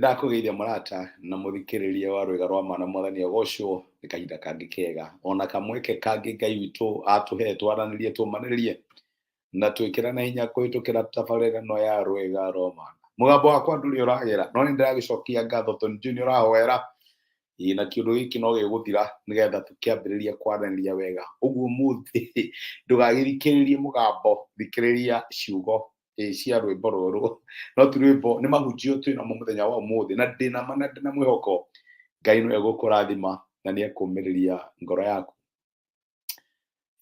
Nĩndakũgeithia mũrata na mũthikĩrĩria wa rwĩga rwa mana mwathani agocwo nĩ kahinda kangĩ kega ona kamweke kangĩ Ngai witũ atũhe twaranĩrie tũmanĩrĩrie na twĩkĩrane hinya kũhĩtũkĩra tabarĩra ĩno ya rwĩga rwa mana. Mũgambo wakwa ndũrĩ ũragĩra no nĩ ndĩragĩcokia ngatho tondũ njũĩ nĩ ũrahoera ĩĩ na kĩũndũ gĩkĩ no gĩgũthira nĩgetha tũkĩambĩrĩria kwaranĩria wega. Ũguo ũmũthĩ ndũgagĩthikĩrĩrie mũgambo, thikĩrĩria ciugo cia rwĩmbo rũrũ no ti rwĩmbo nĩ mahunjio twĩ namo mũthenya wa ũmũthĩ na ndĩna ma na ndĩna mwĩhoko Ngai nĩwe egũkũrathima na nĩ ekũmĩrĩria ngoro yaku.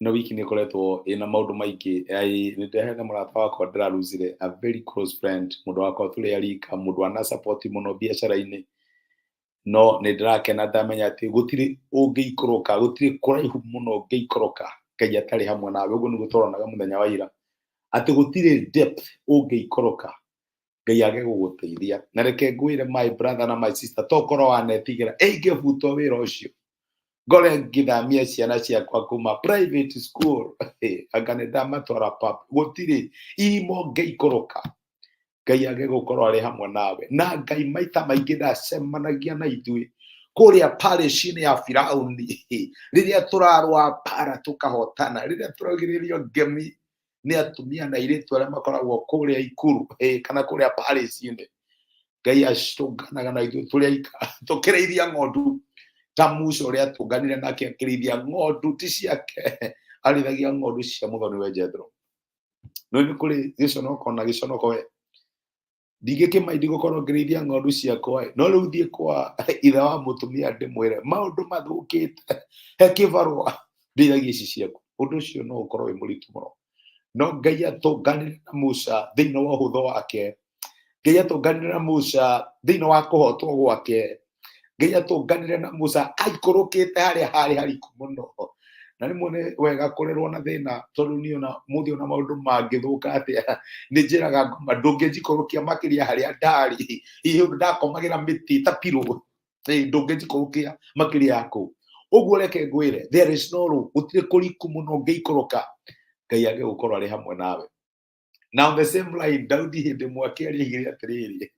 Ĩno wiki nĩ ĩkoretwo ĩna maũndũ maingĩ. Nĩ ndĩrahena mũrata wakwa ndĩraruzire a very close friend, mũndũ wakwa tũrĩ a rika, mũndũ wana support mũno biacara-inĩ, no nĩ ndĩrakena ndamenya atĩ gũtirĩ ũngĩikũrũka, gũtirĩ kũraihu mũno ũngĩikũrũka Ngai atarĩ hamwe nawe. Ũguo nĩguo tũronaga mũthenya wa ira, atĩ gũtirĩ depth ũngĩikũrũka Ngai age gũgũteithia. Na reke ngwĩre my brother na my sister, to korwo wanetigĩra ingĩbutwo wĩra ũcio ngore ngĩthamia ciana ciakwa kuma private school anga nĩ ndamatwara pub, gũtirĩ irima ũngĩikũrũka Ngai age gũkorwo arĩ hamwe nawe. Na Ngai maita maingĩ ndacemanagia na ithuĩ kũrĩa parish-inĩ ya Firauni rĩrĩa tũrarũa mbara tũkahotana, rĩrĩa tũragirĩrĩrio ngemi nĩ atumia na airĩtu arĩa makoragwo kũrĩa ikuru kana kũrĩa parish-inĩ. Ngai acũnganaga na ithuĩ tũrĩ aika tũkĩrĩithia ng'ondu ta Musa ũrĩa atũnganire nake akĩrĩithia ng'ondu ti ciake, arĩithagia ng'ondu cia mũthoni we Jethro. No nĩ kũrĩ gĩconoko na gĩconoko we ndingĩkĩmaindi gũkorwo ngĩrĩithia ng'ondu ciakwa ĩ, no rĩu thiĩ kwa ithe wa mũtumia ndĩmwĩre maũndũ mathũkĩte, he kĩbarũa ndĩithagia ici ciaku. Ũndũ ũcio no ũkorwo wĩ mũritũ mũno, no Ngai atũnganire na Musa thĩinĩ wa ũhũthũ wake, Ngai atũnganire na Musa thĩinĩ wa kũhotwo gwake, Ngai atũnganire na Musa aikũrũkĩte harĩa harĩ hariku mũno. Na rĩmwe nĩ wega kũrerwo na thĩna tondũ niĩ ona mũthĩ ona maũndũ mangĩthũka atĩa nĩ njĩraga ngoma ndũngĩnjikũrũkia makĩria harĩa ndarĩ, hihi ũndũ ndakomagĩra mĩtĩ ta pillow, ndũngĩnjikũrũkia makĩria ya kũu. Ũguo reke ngwĩre there is no room, gũtirĩ kũriku mũno ũngĩikũrũka Ngai age gũkorwo arĩ hamwe nawe. Na on the same line Daudi hĩndĩ ĩmwe akĩaria aigire atĩrĩrĩ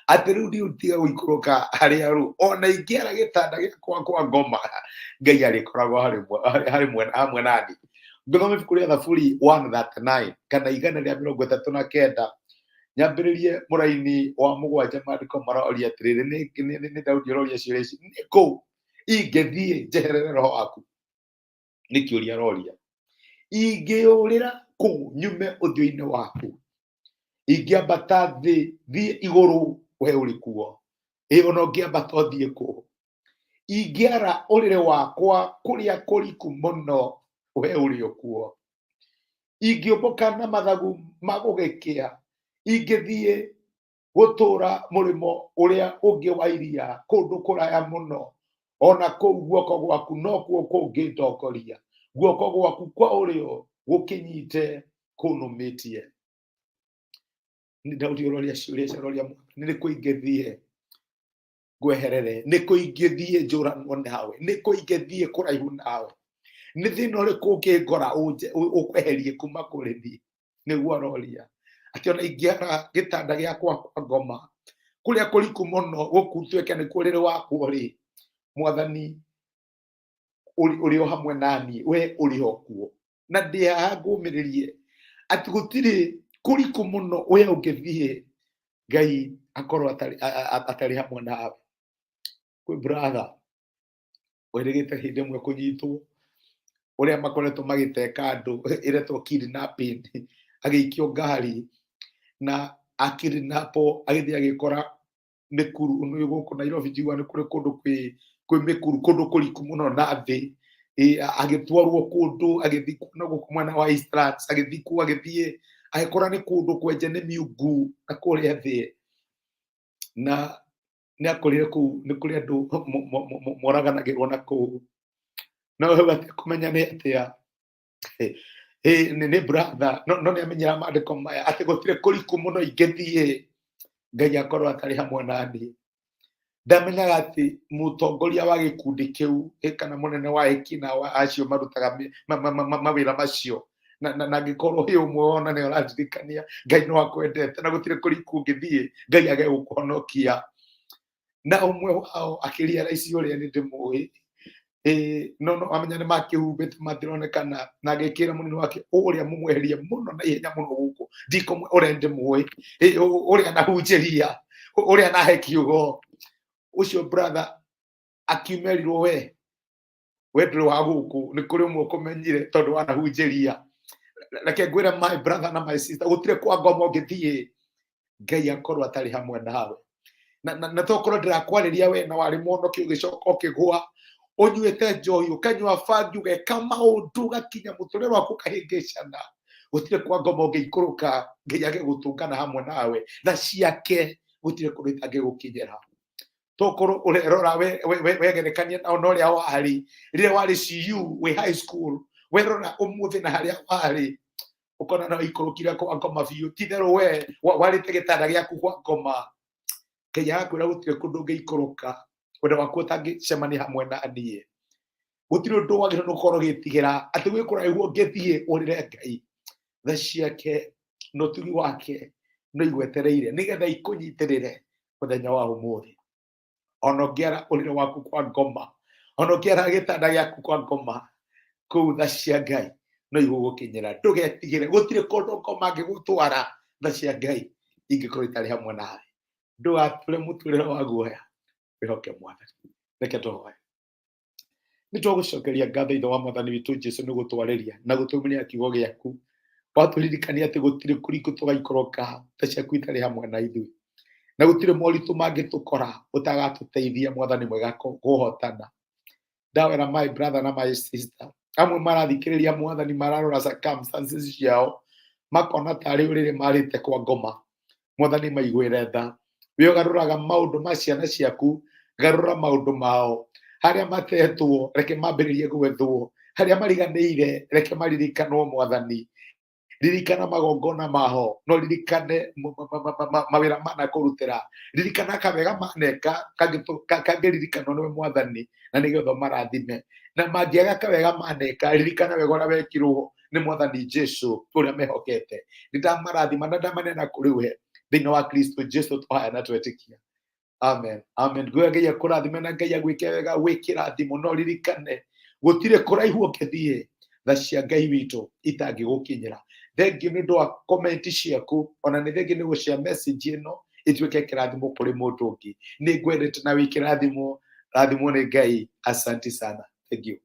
atĩ rĩu ndiũtiga gũikũrũka harĩa rũ ona ingĩara gĩtanda gĩakwa kwa ngoma Ngai arĩkoragwo harĩ hamwe nani. Ngĩthoma ibuku rĩa Thaburi 139 kana 139 nyambĩrĩrie mũraini wa mũgwanja, maandĩko maroria atĩrĩrĩ, nĩ Daudi ũroria ciũria ici, nĩ kũ ingĩthiĩ njeherere roho waku? Nĩ kĩũria aroria. Ingĩũrĩra kũ nyume ũthiũ-inĩ waku? Ingĩambata thĩ thiĩ igũrũ we ũrĩ kuo, ĩ ona ũngĩambata ũthiĩ kũ? Ingĩara ũrĩrĩ wakwa kũrĩa kũriku mũno we ũrĩ o kuo. Ingĩũmbũka na mathagu ma gũgĩkĩa, ingĩthiĩ gũtũũra mũrĩmo ũrĩa ũngĩ wa iria kũndũ kũraya mũno, ona kũu guoko gwaku nokuo kũngĩndongoria, guoko gwaku kwa ũrĩo gũkĩnyite kũnũmĩtie. Nĩ Daudi ũroria ciũria icio, aroria Mwathani, nĩ kũ ingĩthiĩ ngweherere? Nĩ kũ ingĩthiĩ njũranwo nawe? Nĩ kũ ingĩthiĩ kũraihu nawe? Nĩ thĩna ũrĩkũ ũngĩngora ũkweherie kuma kũrĩ niĩ? Nĩguo aroria atĩ ona ingĩara gĩtanda gĩakwa kwa ngoma kũrĩa kũriku mũno gũkutuĩke nĩkuo ũrĩrĩ wakwa rĩ, Mwathani ũrĩ o hamwe naniĩ, we ũrĩ o kuo. Na ndĩ haha ngũmĩrĩrie atĩ gũtirĩ kũriku mũno we ũngĩthiĩ Ngai akorwo atarĩ hamwe nawe. Kwĩ brother wĩrĩgĩte hĩndĩ ĩmwe kũnyitwo ũrĩa makoretwo magĩteka andũ ĩretwo kidnapping, agĩikio ngari na akidnapo agĩthiĩ agĩkora mĩkuru nĩ gũkũ Nairobi, njiguaga nĩ kũrĩ kũndũ kwĩ mĩkuru, kũndũ kũriku mũno na thĩ. Agĩtwarwo kũndũ agĩthikwo na gũkũ mwena wa Eastlands, agĩthikwo agĩthiĩ agĩkora nĩ kũndũ kwenje nĩ miungu na kũrĩa thĩ, na nĩ akorire kũu nĩ kũrĩ andũ moraganagĩrwo na kũu, no hau atekũmenya nĩ atĩa nĩ brother, no nĩ amenyera maandĩko maya atĩ gũtirĩ kũriku mũno ingĩthiĩ Ngai akorwo atarĩ hamwe na niĩ. Ndamenyaga atĩ mũtongoria wa gĩkundi kĩu kana mũnene wa ekina wa acio marutaga mawĩra macio, na angĩkorwo wĩ ũmwe wona nĩ ũrandirikania, Ngai no akwendete na gũtirĩ kũriku ũngĩthiĩ Ngai age gũkũhonokia. Na ũmwe wao akĩrealize ũrĩa nĩ ndĩmũĩ, ĩĩ, no no amenya nĩ makĩhumbĩte matironekana, na agĩkĩra mũnini wake ũrĩa mũmweherie mũno na ihenya mũno gũkũ ndikũmwe ũrĩa ndĩmũĩ, ĩĩ, ũrĩa anahunjĩria, ũrĩa anahe kiugo ũcio. Brother akiumerirwo, we ndũrĩ wa gũkũ, nĩ kũrĩ ũmwe ũkũmenyire tondũ wanahunjĩria. Reke ngwĩre, my brother na my sister, gũtirĩ kwa ngoma ũngĩthiĩ Ngai akorwo atarĩ hamwe nawe. Na tokorwo ndĩrakwarĩria we na warĩ mwonoki, ũgĩcoka ũkĩgũa, ũnyuĩte njohi, ũkanyua bangi, ũgeka maũndũ, ũgakinya mũtũrĩre waku ũkahĩngĩcana, gũtirĩ kwa ngoma ũngĩikũrũka Ngai age gũtũngana hamwe nawe. Tha ciake gũtirĩ kũndũ itangĩgũkinyĩra. Tokorwo ũrerora wegerekania nao na ũrĩa warĩ rĩrĩa warĩ CU wĩ high school, werora ũmũthĩ na harĩa warĩ, ũkona no ikũrũkire kwa ngoma biũ. Titherũ we warĩte gĩtanda gĩaku kwa ngoma. Ngai agakwĩra gũtirĩ kũndũ ũngĩikũrũka wendo waku ũtangĩcemania hamwe na niĩ. Gũtirĩ ũndũ wagĩrĩirwo nĩ gũkorwo ũgĩtigĩra atĩ gwĩ kũraihu ũngĩthiĩ ũrĩre Ngai. Tha ciake na ũtugi wake no igwetereire nĩgetha ikũnyitĩrĩre mũthenya wa ũmũthĩ. Ona ũngĩara ũrĩrĩ waku kwa ngoma, ona ũngĩara gĩtanda gĩaku kwa ngoma, kũu tha cia Ngai no igũgũkinyĩra. Ndũgetigĩre, gũtirĩ kũndũ ngoma angĩgũtwara tha cia Ngai ingĩkorwo itarĩ hamwe nawe. Ndũgatũre mũtũrĩre wa guoya, wĩhoke Mwathani. Reke tũhoe. Nĩ twagũcokeria ngatho, Ithe wa Mwathani witũ Jesu, nĩ gũtwarĩria na gũtũmĩria kiugo gĩaku. Watũririkania atĩ gũtirĩ kũringũ tũgaikũrũka tha ciaku itarĩ hamwe na ithuĩ, na gũtirĩ moritũ mangĩtũkora ũtagatũteithia, Mwathani mwega, kũhotana. Ndawera my brother na my sister amwe marathikĩrĩria, Mwathani, mararora circumstances ciao makona tarĩ ũrĩrĩ marĩte kwa ngoma. Mwathani, maiguĩre tha. We ũgarũraga maũndũ ma ciana ciaku, garũra maũndũ mao. Harĩa matetwo, reke mambĩrĩrie gwethwo. Harĩa mariganĩire, reke maririkanwo. Mwathani, ririkana magongona maho, no ririkane mawĩra manakũrutĩra, ririkana kawega maneka kangĩririkanwo nĩwe, Mwathani, na nĩgetha marathime. Na mangĩaga kawega maneka, ririkana wega ũrĩa wekirwo nĩ Mwathani Jesu ũrĩa mehokete. Nĩ ndamarathima na ndamaneana kũrĩ we thĩinĩ wa Kristo Jesu, twahaya na twetĩkia, amen, amen. Nguoya Ngai akũrathime na Ngai agwĩke wega, wĩkĩrathimo. No ririkane gũtirĩ kũraihu ũngĩthiĩ tha cia Ngai witũ itangĩgũkinyĩra. Thengiũ nĩ ũndũ wa comment ciaku, ona nĩ thengiũ nĩ gũcia message ĩno ĩtuĩke kĩrathimo kũrĩ mũndũ ũngĩ. Nĩ ngwendete na wĩ kĩrathimo. Rathimwo nĩ Ngai. Asante sana, thank you.